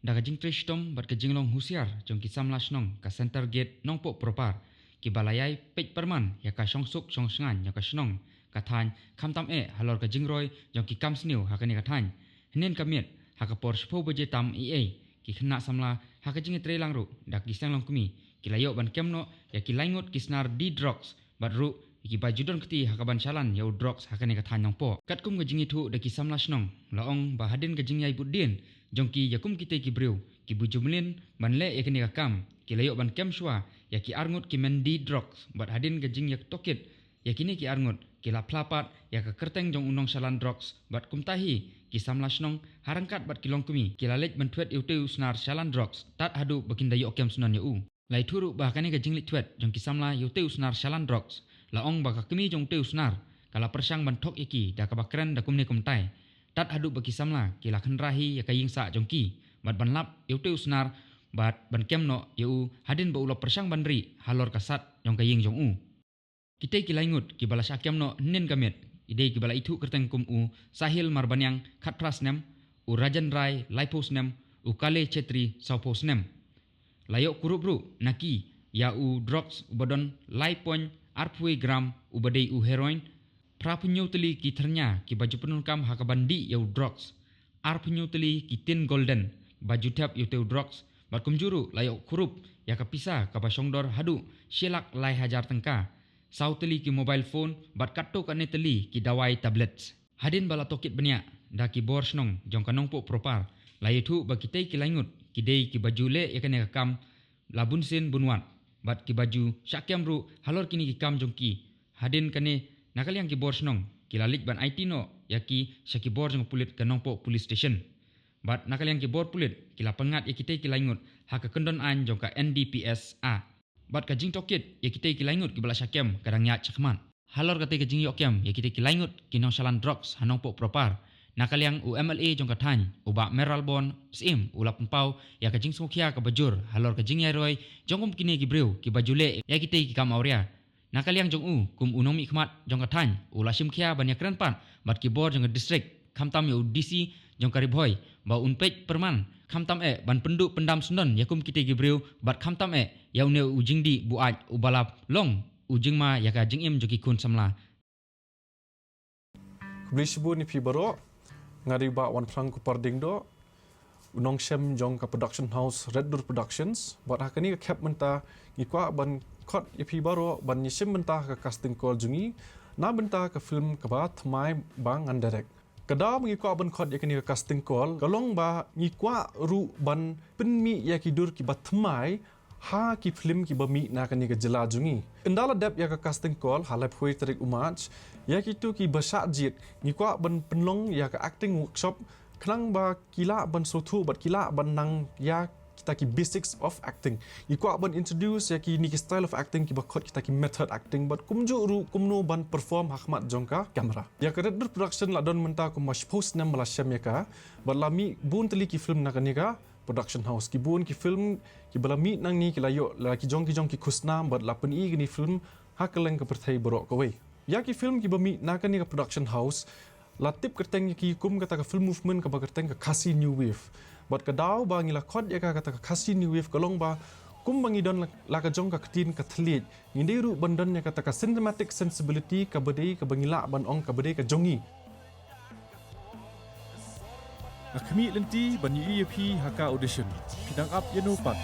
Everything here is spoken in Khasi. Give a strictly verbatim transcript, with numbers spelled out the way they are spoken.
Da ka jingtrei shitom bad ka jinglong husiar jong ki samla shnong ka Center Gate Nongpoh Propar, kiba la ïai peit pyrman ïa ka shongsuk shongshngaiñ ïa ka shnong ka thaiñ, khamtam eh halor ka jingroi jong ki kam sniew ha kane ka thaiñ. Hynnin ka miet, ha ka por shiphew baje tam eiei, ki khynnah samla ha ka jingïatreilang ruh da ki seng longkmie, ki la ïoh ban kem noh ïa ki lai ngut ki snar D drugs, bad ruh ïa kiba ju don kti ha kaban shalan ïa u drugs ha kane ka thaiñ Nongpoh. Katkum ka jingïathuh da ki samla shnong, la ong ba hadien ka jingïai bud dien jong ki ïa kum kitei ki briew kiba ju mlien ban leh ïa kane ka kam, ki la ïoh ban kem shuwa ïa ki ar ngut ki men D drugs, bad hadien ka jingïatohkit ïa kine ki ar ngut, ki la phla pat ïa ka kyrteng jong u nongshalan drugs, bad kumta hi ki samla shnong ha ryngkat bad ki longkmie, ki la leit ban thwet ïa utei u snar shalan drugs tad haduh ba kin da ïoh kem shnong ïa u. La ïathuh ruh ba ha kane ka jingleit thwet jong ki samla ïa utei u snar shalan drugs, la ong ba ka kmie jong utei u snar ka la pyrshang ban thok ïa ki da kaba kren da kumne kumtai, tad haduh ba ki samla ki la kynra hi ïa ka ïing sah jong ki, bad ban lap ïa utei u snar, bad ban kem noh ïa u hadien ba u la pyrshang ban rieh halor ka sat jong ka ïing jong u. Kitei ki lai ngut kiba la shah kem noh hynnin ka miet, ki dei kiba la ithuh kyrteng kum u Sahil Marbaniang, khatphra snem, u Rajan Rai, laiphew snem, u Kale Chetri, sawphew snem. La ïoh kurup ruh na ki ïa u drugs uba don lai point arphew gram uba dei u heroin, phraphew hynñiew tylli ki thyrnia kiba ju pyndonkam ha kaban dih ïa u drugs, arphew hynñiew tylli ki tin golden ba ju thep ïa utei u drugs, bad kumjuh ruh la ïoh kurup ïa ka pisa kaba shongdor haduh shi lak lai hajar tyngka, saw tylli ki mobile phone, bad katto katne tylli ki dawai tablets. Hadien ba la tohkit bniah da ki bor shnong jong ka Nongpoh Propar, la ïathuh ba kitei ki lai ngut ki dei kiba ju leh ïa kane ka kam la bunsien bunwad, bad kiba ju shah kem ruh halor kine ki kam jong ki. Hadien kane, na ka liang ki bor shnong ki la leit ban aiti noh ïa ki sha ki bor jong ka pulit ka Nongpoh Police Station, bad na ka liang ki bor pulit ki la pynngat ïa kitei ki lai ngut ha ka kyndon aiñ jong ka N D P S A. Bad ka jingtohkit ïa kitei ki lai ngut kiba la shah kem ka dang ïaid shakhmat. Halor katei ka jingïoh kem ïa kitei ki lai ngut ki nongshalan drugs ha Nongpoh Propar, na ka liang u M L A jong ka thaiñ, u Bah Mayralborn Syiem, u la pynpaw ïa ka jingsngewkhia kaba jur halor ka jingïairoi jong kum kine ki briew kiba ju leh ïa kitei ki kam awria. Na ka liang jong u, kum u nongmihkhmat jong ka thaiñ, u la shim khia ban ïakren pat bad ki bor jong ka district, khamtam ïa u D C jong ka Ri Bhoi, ba un peit pyrman, khamtam eh ban pynduh pyndam sngewdon ïa kum kitei ki briew, bad khamtam eh ïa une u jingdih buaid uba la long u jingma ïa ka jingim jong ki khun samla. Khublei shibun ïa phi baroh, nga dei u Bah Wanphrang Kupar Diengdoh, u nongshem jong ka production house Red Door Productions, bad ha kane ka khep mynta ngi kwah ban khot ïa phi baroh ban ïashim bynta ha ka casting call jong ngi na bynta ka film kaba thymmai ba ngan direct. Ka daw ba ngi kwah ban khot ïa kane ka casting call ka long ba ngi kwah ruh ban pynmih ïa ki dur kiba thymmai ha ki film kiba mih na kane ka jylla jong ngi. Ynda la dep ïa ka casting call ha laiphew tarik u March, ïa kito kiba shah jied ngi kwah ban pynlong ïa ka acting workshop, khnang ba ki lah ban sngewthuh bad ki lah ban nang ïa kita ki basics of acting. Ngi kwah ban introduce ïa kine ki style of acting kiba khot kita ki method acting, bad kumjuh ruh kumno ban perform ha khmat jong ka camera. Ïa ka Red Door Production la don mynta kumba shiphew snem ba la shem ïa ka, bad la mih bun tylli ki film na kane ka production house. Ki bun ki film kiba la mih nangne ki la ïoh la ki jong ki jong ki khusnam bad la pyni kine film ha kylleng ka pyrthei baroh kawei. Ïa ki film kiba mih na kane ka production house la tip kyrteng ïa ki kum kata ka film movement kaba kyrteng ka Khasi New Wave. Bad ka daw ba ngi la khot ïa ka kata ka Khasi New Wave ka long ba kumba ngi don la, la ka jong ka ktien ka thylliej, ngi dei ruh ban don ïa kata ka cinematic sensibility kaba dei kaba ngi lah ban ong kaba dei ka jong ngi. Nga khmih lynti ban ïohi ïa phi ha ka audition. Phi dang ap ïa no pat?